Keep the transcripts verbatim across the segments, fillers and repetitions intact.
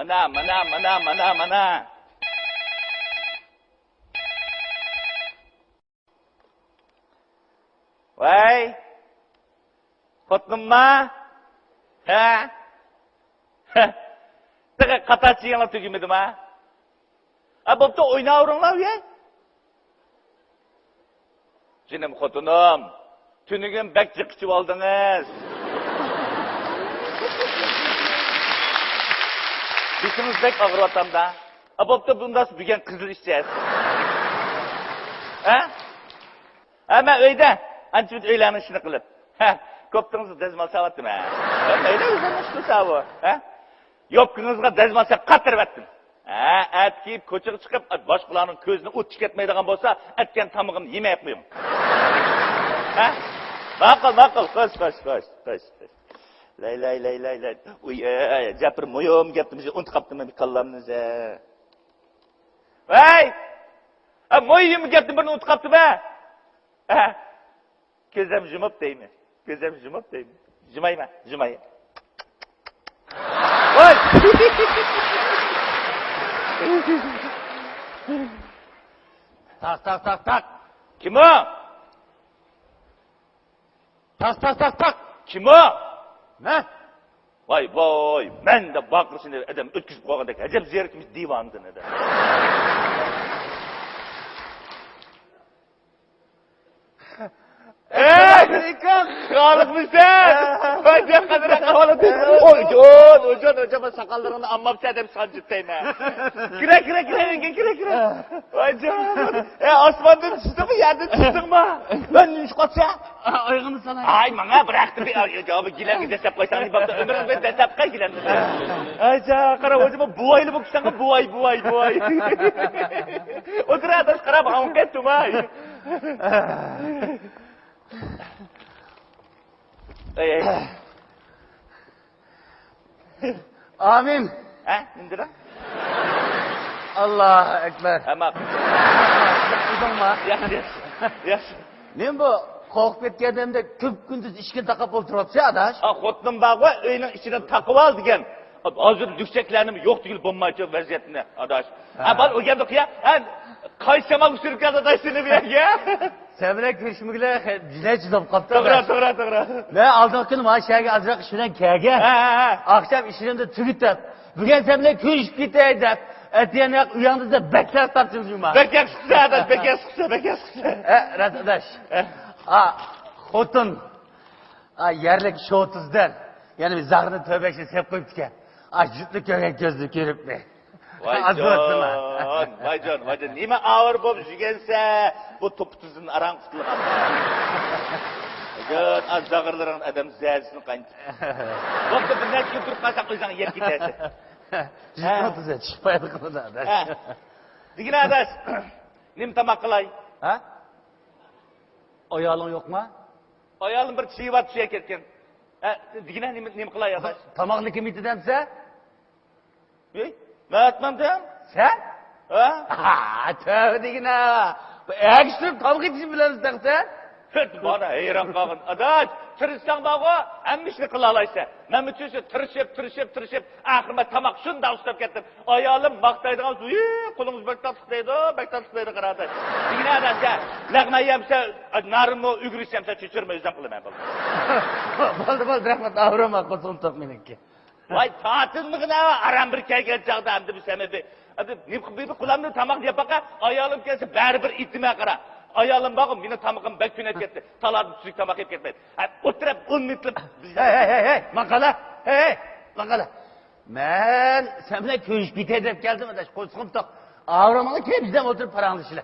مانا، مانا، مانا، مانا، مانا. ۋەي! خوتۇنۇمما؟ ھە؟ تېخى قاتارچىيىڭلار تۈگىمىدىما؟ ھە، بوپتۇ، ئويناۋېرىڭلار، ئۇيە. جېنىم خوتۇنۇم، تۈنۈگۈن بەك جىق ئىچىۋالدىڭىز. بېشىڭىز بەك ئاغرىۋاتامدا. ھە، بوپتۇ، بۇنداق بۈگۈن قىزىل ئىچىسىز. ھە؟ ھە، مەن ئۆيدە، ئانچە ئۆيلەرنىڭ ئىشىنى قىلىپ. ھە، كوپتىڭىزغا دەزمال ساۋاتتىم، ھە. ھە، مەيلى، ئۆزۈڭنىڭ ئىشى ساۋۇ، ھە. يوپكىڭىزغا دەزمال سېلىپ قاتتۇرۇۋەتتىم. ھە، ئەتە كىيىپ كوچىغا چىقىپ، باشقىلارنىڭ كۆزىنى ئوت چىقىرتمايدىغان بولسا، ئەتكەن تامىقىمنى يېمەي قويۇڭ. ھە؟ ماقۇل، ماقۇل، خوش، خوش، خوش، خوش، خوش. لاي، لاي، لاي، لاي، لاي. ئۇي، ئەي، جەپىر مۇھىم گەپنى ئۇنتۇپ قاپتىمەن، كاللامنى زە. ۋەي! ھە، مۇھىم گەپنى بىرنى ئۇنتۇپ قاپتىمەن. ھە. كۆزۈم يۇمۇپ دەيمەن. كۆزۈم يۇمۇپ دەيمەن. يۇمايمەن، يۇماي. ۋاي! تاق، تاق، تاق، تاق. كىم ئۇ؟ تاق، تاق، تاق، تاق. كىم ئۇ؟ مەن. ۋاي، ۋاي، مەن دەپ باقىرىشنى ئادەم ئۆتكۈزۈپ قويغاندەك، ئەجەب زېرىكمىش دىۋانىدىن ئادەم. ئەسسالامۇئەلەيكۇم. خالىقمىسەن؟ ۋاي، بۇ قەدەر ئەھۋالاتى. ئويجان، ئويجان، ئويجان، ساقاللىرىڭنى ئالماپسەن دەپ سانجىپ دەيمەن. كىرە، كىرە، كىرە، ئۆيگە كىرە، كىرە. ۋايجان. ئە، ئاسماندىن چۈشتۈڭمۇ، يەردىن چۈشتۈڭمۇ؟ مەن نېمىش قاتسا؟ ئايىغىمنى سالاي. ئاي، ماڭا بىر ھەپتە بىر، ئاي، ياۋا، گىلەمگە دەسسەپ قويساڭ، نېمە بولدى؟ ئۆمرۈڭدە دەسسەپ قوي گىلەمنى. ئايجان، قارا، ئۆزۈممۇ بوۋايلا بولۇپ كېتىسەنغۇ، بوۋاي، بوۋاي، بوۋاي. ئولتۇر، ئاداش، قارا، ماڭا قېيىپ تۇرماي. ئەي، ئەي. ئامىن. ھە؟ نېمە دېدىڭ؟ ئاللاھۇ ئەكبەر. ھە، ماقۇل. ئۇزۇڭما؟ ياخشى، ياخشى، ياخشى. نېمە بۇ؟ قورقۇپ كەتكەندەمدە كۈپ-كۈندۈز ئىشىكنى تاقاپ ئولتۇرۇپسەن، ئاداش؟ ھە، خوتۇنۇم بارغۇ، ئۆينىڭ ئىچىنى تاقىۋال دېگەن. ھازىر لۈكچەكلەرنىمۇ يوق دېگىلى بولمايدۇ ۋەزىيەتنى، ئاداش. ھە، ھە. بار ئۆگەندۇق يا. ھە، قايسى شامال ئۇچۇرۇپ كەلدى، ئاداش، سېنى بۇ يەرگە؟ سەن بىلەن كۆرۈشمىگىلى جۈنەي چىداپ قاپتۇ، توغرا، ئاداش. توغرا، توغرا. مەن ئالدىنقى كۈنى مانا شۇ يەرگە ئازراق ئىش بىلەن كەلگەن. ھە، ھە، ھە. ئاخشام ئىشلىرىمنى تۈگىتىپ، بۈگۈن سەن بىلەن كۆرۈشۈپ كېتەي دەپ، ئەتىگەن ياق ئۆيۈڭدە بەك تەس تاپتىم جۇما. بەك ياخشى قىپسەن، ئاداش، بەك ياخشى قىپسەن، بەك ياخشى قىپسەن. ھە، راست، ئاداش. ھە. ئا، خوتۇن. ئا، يەرلىك شوتىزدىن يەنە بىر زاغرىنى تۆبەكچە سېلىپ قويۇپتىكەن. ئا، جۈتنى كۆرگەن كۆزنى كۆرۈپمۇ. ۋايجان، ۋايجان، ۋايجان، نېمە ئاۋارە بولۇپ يۈرگەنسە، بۇ توپا تۈزدىن ئاراڭ قۇتۇلغان. ۋايجان، ئا، زاغرىلىرىڭ ئادەم زەھەرسىنى قاينىتىپ. بولدى، بىر نەچچە كۈن تۇرۇپ قالساق ئۆزۈڭ يەپ كېتەرسەن. جۈتنى ھە. تۈزەت، چىقمايدۇ قىلىدا، ئاداش. ھە. دېگىنە، ئاداش، نېمە تاماق قىلاي؟ ھە؟ ئايالىڭ يوقما؟ ئايالىم بىر چىۋا چۈشۈپ كەتكەن. ھە، دېگىنە، نېمە، نېمە قىلاي، ئاداش؟ تاماقنى كىم يېتىدەمسە؟ ھەي، مەن ئاتمامدىم. سەن؟ ھە؟ ھا، تۆۋە دېگىنە. بۇ ئەگىشتۈرۈپ تاماق يېتىشنى بىلەمسەن سەن؟ مانا ھەيران قالغان. ئاداش، تىرىشساڭ بارغۇ، ھەممە ئىشنى قىلالايسەن. مەنمۇ شۇ تىرىشىپ، تىرىشىپ، تىرىشىپ، ئاخىرى مەن تاماق شۇنداق ئۇشتاپ كەتتىم. ئايالىم ماختايدىغان، ۋىي، قولىڭىز بەك تاتلىق دەيدۇ، بەك تاتلىق دەيدۇ، قارا ئاداش. دېگىنە ئاداش، لەغمەن يەمسە، نارىنمۇ ئۈگرىسى يەمسە، چۆچۈرىمۇ ئۆزۈم قىلىمەن، بولدى. بولدى، بولدى، رەھمەت، ئاغرىنما، قوزغىلىم توق مېنىڭكى. ۋاي، تارتىنمىغىنا، ئاران بىر كەلگەن چاغدا ئەمدى بىز ھەممە بىر، ئەمدى نېمە قىل-، بىر، بىر قۇلامنى تاماق يەپ باقا، ئايالىم كەلسە بەرىبىر ئېيتىمەن قارا. ئايالىم بارغۇ، مېنىڭ تامىقىم بەك تۈنەپ كەتتى. تالادىن تۈزۈك تاماق يەپ كەتمەيدۇ. ھە، ئولتۇرۇپ ئون مىنۇتلىق بىز ھەي، ھەي، ھەي، ھەي، ماقالە، ھەي، ھەي، ماقالە. مەن سەن بىلەن كۆرۈشۈپ كېتەي دەپ كەلدىم، ئاداش، قورسىقىم توق. ئاغرىنمىغىن، كېلىپ بىز ھەم ئولتۇرۇپ پاراڭلىشىلى.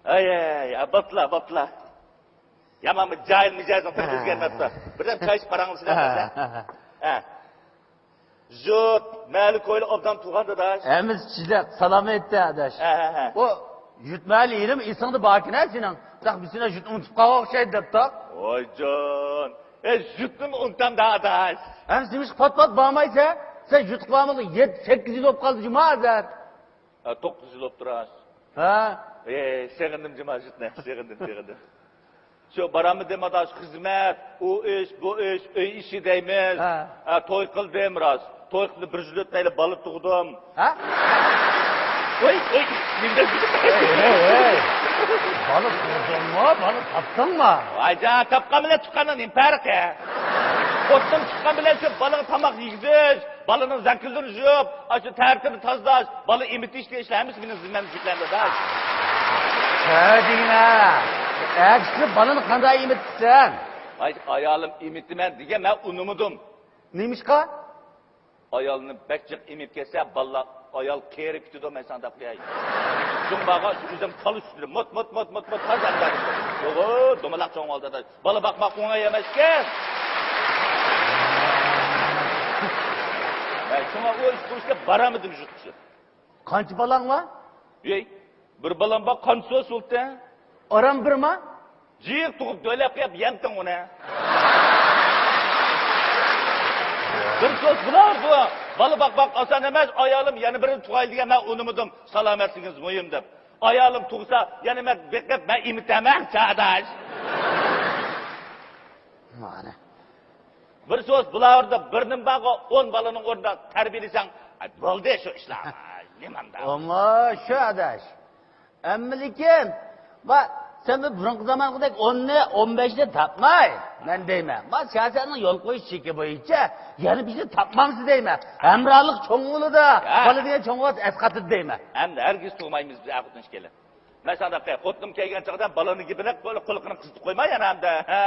ھەي، ھەي، ھەي، بوپتۇلا، بوپتۇلا. يامان بىر جاھىل مىجەزىڭ تېخى ئۆزگەرمەپتۇ. بىردەم چاي ئىچىپ پاراڭلىشىلى، ئاداش، ھە؟ ھە. جۇت، مەھەللە كويلىرى ئوبدان تۇرغان، ئاداش. ھەممىسى چىداق، سالام ئېيتتى، ئاداش. ھە، ھە، ھە. ئۇ جۇت مەھەللە يېرىم ئېسىڭدە باركىنە سېنىڭ. بىراق بىز سېنى جۇتنى ئۇنتۇپ قالغان ئوخشايدۇ دەپتۇق. ۋايجان. ئەي، جۇتنىمۇ ئۇنتامدا، ئاداش. ھەممىسى نېمىشقا پات-پات بارمايسەن؟ سەن جۇتقا بارمىغىلى يەتتە، سەككىز يىل بولۇپ قالدى جۇما ھازىر. ھە، توققۇز يىل بوپتۇ راست. ھە؟ ئەي، سېغىندىم جۇما جۇتنى، سېغىندىم، سېغىندىم. شۇ بارالمىدىم، ئاداش، خىزمەت، ئۇ ئىش، بۇ ئىش، ئۆي ئىشى دەيمىز. ھە. ھە، توي قىلدىم راست. توي قىلىپ بىر يىل ئۆتمەيلا بالا تۇغدۇم. ھە؟ ۋاي، ۋاي، نېمە دەپ ھەي، ھەي، ھەي. بالا تۇغدۇڭمۇ؟ بالا تاپتىڭمۇ؟ ۋايجان، تاپقان بىلەن تۇغقاننىڭ نېمە پەرقى؟ خوتۇنۇم تۇغقان بىلەن شۇ بالىغا تاماق يېگۈزۈش، بالىنىڭ زاكىزىنى يۇيۇپ، ئاشۇ تەرىتىنى تازىلاش، بالا ئېمىتىش دېگەن ئىشلار ھەممىسى مېنىڭ زىممەمدە يۈكلەندى، ئاداش. ھە دېگىنە. ئەكسىچە بالىنى قانداق ئېمىتىسەن؟ ۋاي، ئايالىم ئېمىتىمەن دېگەن، مەن ئۇنىمىدىم. نېمىشقا؟ ئايالنى بەك جىق ئېمىپ كەتسە، بالىلار، ئايال قېرىپ كېتىدۇ، مەن ساڭا دەپ قوياي. شۇڭا بارغان شۇ ئۆزۈم كالا سۈتىدە مۇت، مۇت، مۇت، مۇت، مۇت، تازا ئەمدى. يوغۇ، دومىلاق چوڭ بولدى، بالا باقماق ئوڭاي ئەمەسكەن. مەن شۇڭا ئۇ ئىش، بۇ ئىشكە بارالمىدىم، يۇرتقا. قانچە بالاڭ بار؟ ھەي، بىر بالام بار، قانچە سوس بولدى؟ ئاران بىرما؟ جىق تۇغۇپ، دۆلەپ قويۇپ يەمتىڭ ئۇنى. بىر سوس بۇلار بۇ. بالا باقماق ئاسان ئەمەس، ئايالىم يەنە بىرىنى تۇغاي دېگەن، مەن ئۇنىمىدىم. سالامەتلىكىڭىز مۇھىم دەپ. ئايالىم تۇغسا، يەنە مەن بېقىپ، مەن ئېمىتەمەن، چاداش. مانا. بىر سوس بۇلاردا بىرنىڭ بارغۇ، ئون بالىنىڭ ئورنىدا تەربىيەلىسەڭ، بولدى شۇ ئىشلار. نېمانداق؟ ئەمما شۇ ئاداش. ئەمما لېكىن، ما، سەن بۇ بۇرۇنقى زامانقىدەك ئوننى، ئون بەشنى تاپماي، مەن دەيمەن. ما، سىياسەتنىڭ يول قويۇش چېكى بويىچە يەنە بىرنى تاپمامسىز دەيمەن. ھەمراھلىق چوڭ بولىدۇ، ھە. بالا دېگەن چوڭ بولسا ئەسقاتىدۇ دەيمەن. ئەمدى ھەرگىز تۇغمايمىز بىز ئەر خوتۇن ئىككىيلەن. مەن ساڭا دەپ قوياي، خوتۇنۇم كەلگەن چاغدا بالىنى گېپىنى قۇلىقىنى قىزىتىپ قويما يەنە ئەمدى. ھە.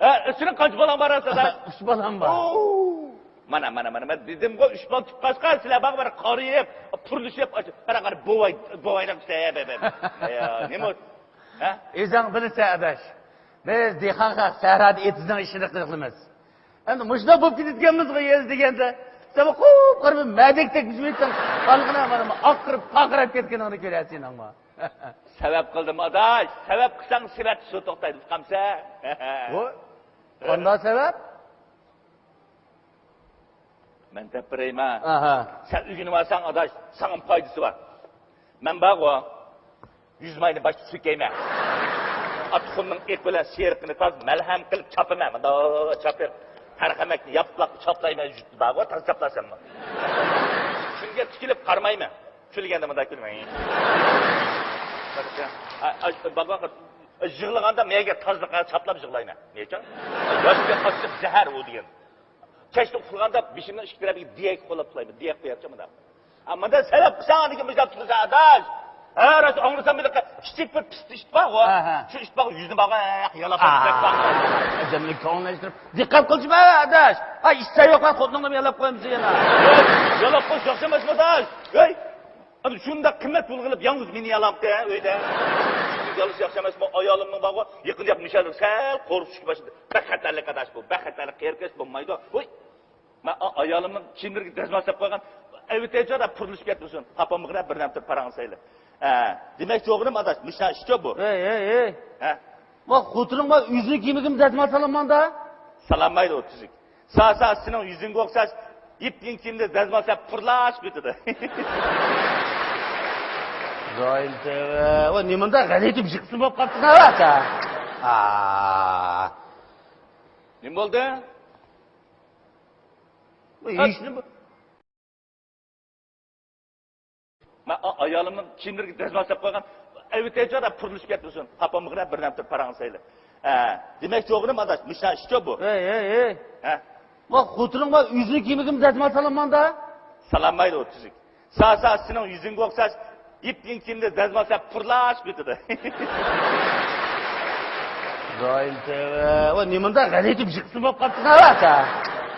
ھە، سېنىڭ قانچە بالاڭ بار ئەسلىدە؟ ئۈچ بالام بار. ئوو. مانا، مانا، مانا، مەن دېدىمغۇ، ئۈچ بالا تۇغقاچقا، سىلەر بارغۇ، بىر قارىيىپ، پۇرلىشىپ، قارا، قارا، بوۋاي، بوۋايراق ئىشلەيە، بە، بە، بە. يا، نېمە بولدى؟ ھە؟ ئۆزۈڭ بىلىسەن، ئاداش. بىز دېھقان خەق سەھرادا ئېتىزنىڭ ئىشىنى قىلىمىز. ئەمدى مۇشۇنداق بولۇپ كېتىدىكەنمىزغۇ يەز دېگەندە، سەن قۇپقۇرۇ بىر مەدەكتەك بىزىپ ئۆتسەڭ، قالغىنى مانا ئاقىرىپ، پارقىراپ كەتكىنىڭنى كۆرەسىنەڭمۇ. سەۋەب قىلدىم، ئاداش. سەۋەب قىلساڭ، سېۋەتتە سۇ توختايدۇ، ئۇقامسەن؟ ۋوي، قانداق سەۋەب؟ مەن دەپ بېرەيمە. ئاھا. سەن ئۆگىنىۋالساڭ، ئاداش، ساڭا پايدىسى بار. مەن بارغۇ، يۈز ماينى باشتا سۈركەيمەن. ئات تۇخۇمنىڭ ئېقى بىلەن سېرىقىنى تازا مەلھەم قىلىپ چاپىمەن. مۇنداق چاپىپ، تەرخەمەكنى ياپلاق چاپلايمەن، يۈزۈپ بارغۇ، تازا چاپلاساممۇ. كۈنگە تىكىلىپ قارىمايمەن. كۈلگەندە مۇنداق كۈلىمەن. ئا، ئا، بابا، يىغلىغاندا مەيگە تازا چاپلاپ يىغلايمەن. نېچۈن؟ ياشقا ئاچچىق زەھەر ئۇ دېگەن. كەچتە ئۇخلىغاندا بېشىمنىڭ ئىككى تەرىپىگە دىيەك قولاپ ئۇخلايمەن. دىيەك قويۇپچۇ مۇنداق. ئا، مۇنداق سەۋەب قىلساڭ، ئاندىن كېيىن مۇشۇنداق تۇرىسەن، ئاداش. ھە، راست ئاڭلىسام، بىر كىچىك بىر پىستە ئىت بارغۇ. ھە، ھە. شۇ ئىت بارغۇ، يۈزىنى بارغۇ، ھە، يالاپ قويۇپ. ئادەمنى كۆڭۈللەشتۈرۈپ، دىققەت قىلچىما، ئاداش. ھە، ئىت سەن يوققا خوتۇنۇڭنىمۇ يالاپ قويامسەن يەنە؟ يالاپ قويۇش ياخشى ئەمەسمۇ، ئاداش؟ ھەي! ئەنە شۇنداق قىممەت پۇل قىلىپ يالغۇز مېنى يالامتى، ھە، ئۆيدە. يالغۇز ياخشى ئەمەسمۇ، ئايالىمنىڭ بارغۇ، يېقىندا مىشەدىن سەل قورقۇپ چۈشكە باشلىدى. بەك خەتەرلىك ئاداش بۇ، بەك خەتەرلىك، قېرىنداش بولمايدۇ. ۋوي! مەن ئا-، ئايالىمنىڭ كىيىملىرىگە دەزمال سېلىپ قويغان، ئەۋېتەيچۇ دەپ پۇرلىشىپ كەتمىسۇن. تاپالمىغىنە بىر نەمتە پاراڭ سەيلە. ئە، دېمەكچى بولغىنىم ئاداش، مۇشۇ ئىشچۇ بۇ. ھەي، ھەي، ھەي. ھە؟ ما خوتۇنۇڭغا ئۆزىنىڭ كىيىمىگىمۇ دەزمال سالالمامدا؟ سالالمايدۇ، ئۇ تۈزۈك. سالسا سېنىڭ يۈزۈڭگە ئوخشاش يىپيېڭى كىيىمدە دەزمال سېلىپ پۇرلاشىپ كېتىدۇ. زاھىم تۆۋە. ۋا نېمانداق غەلىتە بىر قىسىم بولۇپ قاپتىسەن ھە؟ ئا. نېمە بولدى؟ ھېچنېمە. مەن ئا-، ئايالىمنىڭ كىيىملىرىگە دەزمال سېلىپ قويغان، ئەۋېتەيچۇ دەپ پۇرلىشىپ كەتمىسۇن. تاپالمىغىنە بىر نەمتە پاراڭ سەيلە. ھە، دېمەكچى بولغىنىم ئاداش، مۇشۇ ئىشچۇ بۇ. ھەي، ھەي، ھەي. ھە؟ ما خوتۇنۇڭغا ئۆزىنىڭ كىيىمىگىمۇ دەزمال سالالمامدا؟ سالالمايدۇ، ئۇ تۈزۈك. سالسا سېنىڭ يۈزۈڭگە ئوخشاش يىپيېڭى كىيىمدە دەزمال سېلىپ پۇرلاشىپ كېتىدۇ. زاھىم تۆۋە. ۋا نېمانداق غەلىتە بىر قىسىم بولۇپ قاپتىسەن ھە؟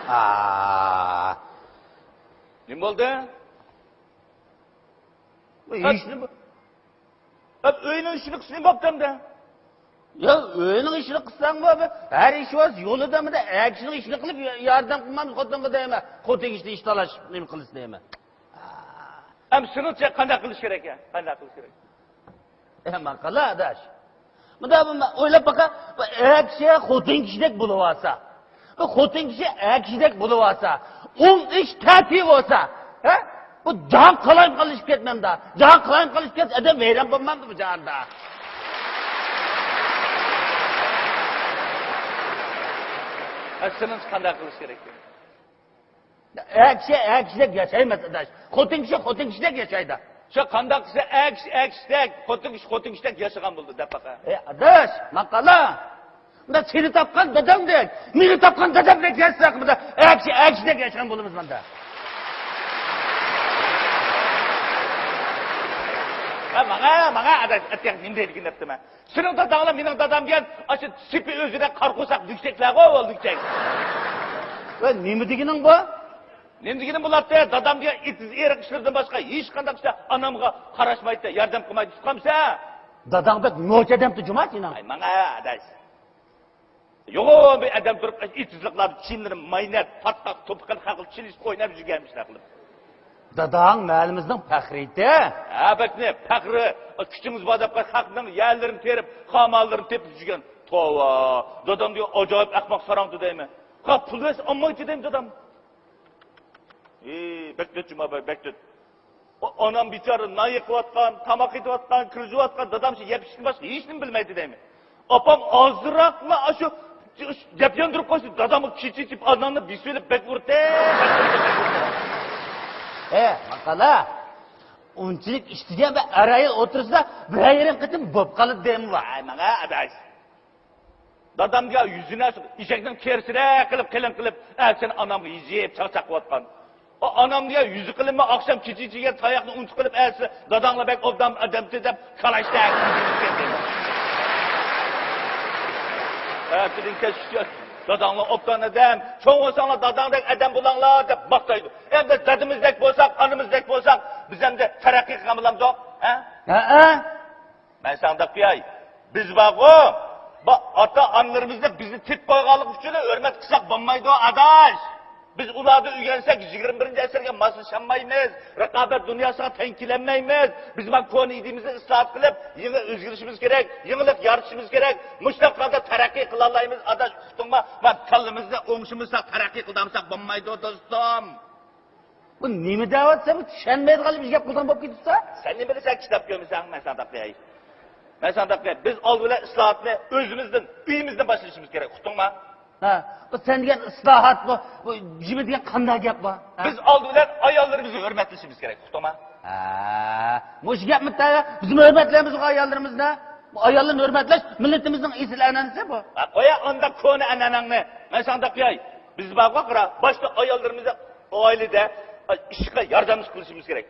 ئا. نېمە بولدى؟ ۋا ھېچنېمە بۇ. ئۆينىڭ ئىشىنى قىلسا نېمە بوپتۇ ئەمدى؟ يا، ئۆينىڭ ئىشىنى قىلساڭمۇ، ھەر ئىش بار يولىدا، مۇنداق ئەر كىشىنىڭ ئىشىنى قىلىپ ياردەم قىلمامسىز خوتۇنغا دەيمەن. خوتۇن كىشىدە ئىش تالاشىپ نېمە قىلىسىز دەيمەن. ئەمدى سېنىڭچە قانداق قىلىش كېرەك يا؟ قانداق قىلىش كېرەك؟ ئە، ماقۇل ئاداش. مۇنداق بىر ئويلاپ باقە، بۇ ئەر كىشى خوتۇن كىشىدەك بولۇۋالسا، بۇ خوتۇن كىشى ئەر كىشىدەك بولۇۋالسا، ئوڭ ئىش تەتۈر بولسا، ھە؟ بۇ جاھان قالايمىقانلىشىپ كەتمەمدا؟ جاھان قالايمىقانلىشىپ كەتسە، ئادەم ۋەيران بولمامدۇ بۇ جاھاندا؟ ئە، سېنىڭچە قانداق قىلىش كېرەك؟ ئەر كىشى ئەر كىشىدەك ياشايمىز، ئاداش. خوتۇن كىشى خوتۇن كىشىدەك ياشايدۇ. شۇ قانداق قىلسا ئەر كىشى ئەر كىشىدەك، خوتۇن كىشى خوتۇن كىشىدەك ياشىغان بولىدۇ، دەپ باقە. ئەي، ئاداش، ماقالە. مۇندا سېنى تاپقان داداڭدەك، مېنى تاپقان دادامدەك ياشىساق، مۇندا ئەر كىشى ئەر كىشىدەك ياشىغان بولىمىز مۇندا. ھە، ماڭا، ماڭا، ئاداش، ئەتىگەن نېمە دەيدىكىن دەپتىمەن. سېنىڭ داداڭلا مېنىڭ دادام دېگەن ئاشۇ سېپى ئۆزىدە قارا قورساق لۈكچەكلەرغۇ، ئۇ لۈكچەك. ۋە نېمە دېگىنىڭ بۇ؟ نېمە دېگىنىم بولاتتى؟ دادام دېگەن ئېتىز ئېرىق ئىشلىرىدىن باشقا ھېچقانداق ئىشتا ئانامغا قاراشمايتتى، ياردەم قىلمايتتى، تۇتقانمىسەن؟ داداڭ بەك نوچى ئادەمتى جۇما سېنىڭ. ئاي، ماڭا ئاداش. يوغان بىر ئادەم تۇرۇپ، ئېتىزلىقلاردا كىيىملىرى ماينەت، پاتقاق، توپا قىلىپ، خەلققە چېلىشىپ ئويناپ يۈرگەنمىش نەقلىم. داداڭ مەھەللىمىزنىڭ پەخرىيىتى. ھە، بەكنى، پەخرى، كۈچىڭىز بار دەپ خەقنىڭ يەرلىرىنى تېرىپ، خامانلىرىنى تېپىپ يۈرگەن. توۋا، دادام دېگەن ئاجايىپ ئەخمەق ساراڭتۇ دەيمەن. ھە، پۇل بەرسە ئالمايتتى دەيمەن دادام. ئى، بەك تۆت جۇما بار، بەك تۆت. ئانام بىچارە نان يېقىۋاتقان، تاماق ئېتىۋاتقان، كىرگۈزۈۋاتقان، دادام شۇ يەپ ئىچىشتىن باشقا ھېچنېمە بىلمەيتتى دەيمەن. ئاپام ئازراقلا ئاشۇ گەپ ياندۇرۇپ قويسا، دادامغا كېچىچىپ ئانامنى بېسىۋېلىپ بەك ئۇرتى. ئە، ماقالە. ئۇنچىلىك ئىش دېگەن بىر ئارايى ئوتتۇرىسىدا بىرەر يېرىم قېتىم بوپ قالىدۇ دەيمەن. ئاي، ماڭا ئاداش. دادام دېگەن يۈزىنى ئېشەكنىڭ تېرىسىدەك قىلىپ قېلىن قىلىپ، ئەتىسىنى ئانامغا يېزىپ چاقچاق قىلىۋاتقان. ئۇ ئانام دېگەن يۈزى قىلىنما ئاخشام كېچىچە يېگەن تاياقنى ئۇنتۇپ قېلىپ، ئەتىسى داداڭلا بەك ئوبدان ئادەمتى دەپ كالاچتەك. ئەتىدىن كەچكىچە داداڭلا ئوبدان ئادەم، چوڭ بولساڭلار داداڭدەك ئادەم بولاڭلار دەپ ماختايدۇ. ئەمدى دادىمىزدەك بولساق، ئانىمىزدەك بولساق، بىز ئەمدى تەرەققىي قىلغان بولامدۇق؟ ھە؟ ھەئە. مەن ساڭا دەپ قوياي، بىز بارغۇ، بۇ ئاتا-ئانىلىرىمىزنى بىزنى تېپىپ قويغانلىقى ئۈچۈن ھۆرمەت قىلساق بولمايدۇ، ئاداش. بىز ئۇلاردىن ئۆگەنسەك، يىگىرمە بىرىنچى ئەسىرگە ماسلىشالمايمىز، رىقابەت دۇنياسىغا تەڭ كېلەلمەيمىز. بىز مانا كونا ئىدىيىمىزنى ئىسلاھات قىلىپ، يېڭى ئۆزگىرىشىمىز كېرەك، يېڭىلىق يارىتىشىمىز كېرەك. مۇشۇنداق ھالدا تەرەققىي قىلالايمىز، ئاداش، ئۇقتۇڭما؟ مانا كاللىمىزنى ئوڭشىمىساق، تەرەققىي قىلالمىساق بولمايدۇ، دوستۇم. بۇ نېمە دەۋاتسا، بۇ چۈشەنمەيدىغان بىر گەپ قىلىدىغان بولۇپ كېتىپسە. سەن نېمە بىلىسەن، كىتاب كۆرمىسەڭ؟ مەن ساڭا دەپ قوياي. مەن ساڭا دەپ قوياي. بىز ئالدى بىلەن ئىسلاھاتنى ئۆزىمىزدىن، ئۆيىمىزدىن باشلىشىمىز كېرەك، ئۇقتۇڭما؟ ھە، بۇ سەن دېگەن ئىسلاھات، بۇ، بۇ جىمى دېگەن قانداق گەپ بۇ؟ ھە؟ بىز ئالدى بىلەن ئاياللىرىمىزنى ھۆرمەتلىشىمىز كېرەك، ئۇقتۇڭما؟ ھە، مۇشۇ گەپمۇ تەييار. بىزمۇ ھۆرمەتلەيمىزغۇ ئاياللىرىمىزنى. بۇ ئاياللارنى ھۆرمەتلەش مىللىتىمىزنىڭ ئېسىل ئەنئەنىسى بۇ. ھە، قويە ئانداق كونا ئەنئەنەڭنى. مەن ساڭا دەپ قوياي. بىز بارغۇ، قارا، باشتا ئاياللىرىمىزنى ئائىلىدە، ئىشقا ياردەملىشىپ قىلىشىمىز كېرەك.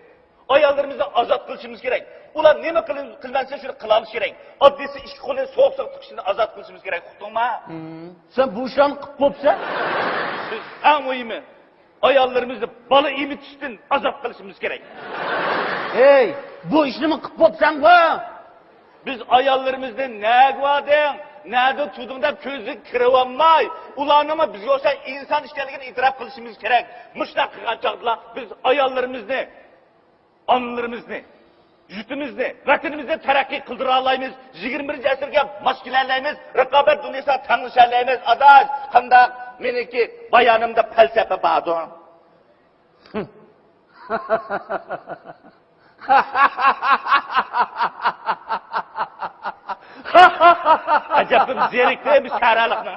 ئاياللىرىمىزنى ئازاد قىلىشىمىز كېرەك. ئۇلار نېمە قىل-، قىلمىسا، شۇنى قىلالىشى كېرەك. ئاددىيسى ئىككى قولىنى سوغۇق سۇغا تىقىشىدىن ئازاد قىلىشىمىز كېرەك، ئۇقتۇڭما؟ ھىم. سەن بۇ ئىشلارنى قىلىپ بوپسەن؟ بىز ئەڭ مۇھىمى، ئاياللىرىمىزنى بالا ئېمىتىشتىن ئازاد قىلىشىمىز كېرەك. ھەي، بۇ ئىشنىمۇ قىلىپ بوپسەنغۇ؟ بىز ئاياللىرىمىزنى نەگە باردىڭ، نەدە تۇردۇڭ دەپ كۆزىگە كىرىۋالماي، ئۇلارنىڭمۇ بىزگە ئوخشاش ئىنسان ئىكەنلىكىنى ئېتىراپ قىلىشىمىز كېرەك. مۇشۇنداق قىلغان چاغدىلا بىز ئاياللىرىمىزنى، ئانىلىرىمىزنى، يۇرتىمىزنى، ۋەتىنىمىزنى تەرەققىي قىلدۇرالايمىز، يىگىرمە بىرىنچى ئەسىرگە ماس كېلەلەيمىز، رىقابەت دۇنياسىغا تەڭلىشەلەيمىز. ئاداش، قانداق؟ مېنىڭكى بايانىمدا پەلسەپە باردۇ. ئەجەبمۇ زېرىكتىم شەھرالىقنىڭ.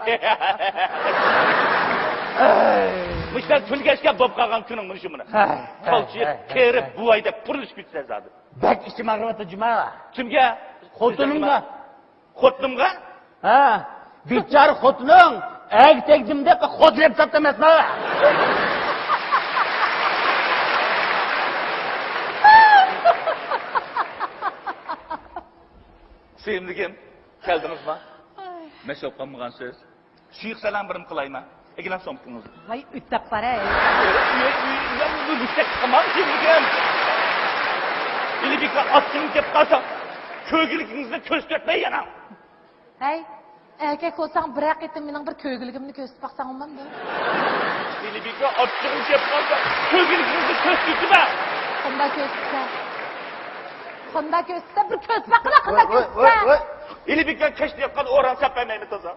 مۇشۇنداق كۈلگەچكە بولۇپ قالغان كۈنۈڭ مۇشۇ مانا. ھەي، ھەي، كالچىيىپ، ھەي، ھەي، قېرىپ، ھەي. بۇۋايدەك پۇرۇلۇشۇپ كېتىسەن زادى. بەك ئىچىم ئاغرىۋاتىدۇ جۇما. كىمگە؟ خوتۇنۇمغا. خوتۇنۇمغا؟ ھە، بىچارە خوتۇنۇڭ ئەگىپ تەگدىم دەپ خوتۇن ئەپ تاپتى ئەمەسمۇ؟ سۆيۈملۈكۈم، كەلدىڭىزما؟ ئاي. مەشۇ قالمىغان سۆز. شۇيۇق سالام بىرىم قىلايما؟ ئەكىلىڭ سومكىڭىزنى. ۋاي، ئۆتەپ بارە. ئۆي، ئۆي، ئۆي، بۇ مۇشتەك تامام كىملىكىم؟ ئىلى بىكا ئاچچىقىم كەپ قالسا، كۆرگۈلۈكىڭىزنى كۆرسىتىۋەتمەي يەنە. ھەي، ئەركەك بولساڭ بىرەر قېتىم مېنىڭ بىر كۆرگۈلۈكۈمنى كۆرسىتىپ باقساڭ بولمامدۇ؟ ئىلى بىكا ئاچچىقىم كەپ قالسا، كۆرگۈلۈكىڭىزنى كۆرسىتىۋەتمە. قانداق كۆرسىتىسەن؟ قانداق كۆرسىتىسەن؟ بىر كۆرسىتىپ باققىلا، قانداق كۆرسىتىسەن؟ ئىلى بىكا كەچتە ياتقان ئوران سەپ بەرمەيمەن تازا.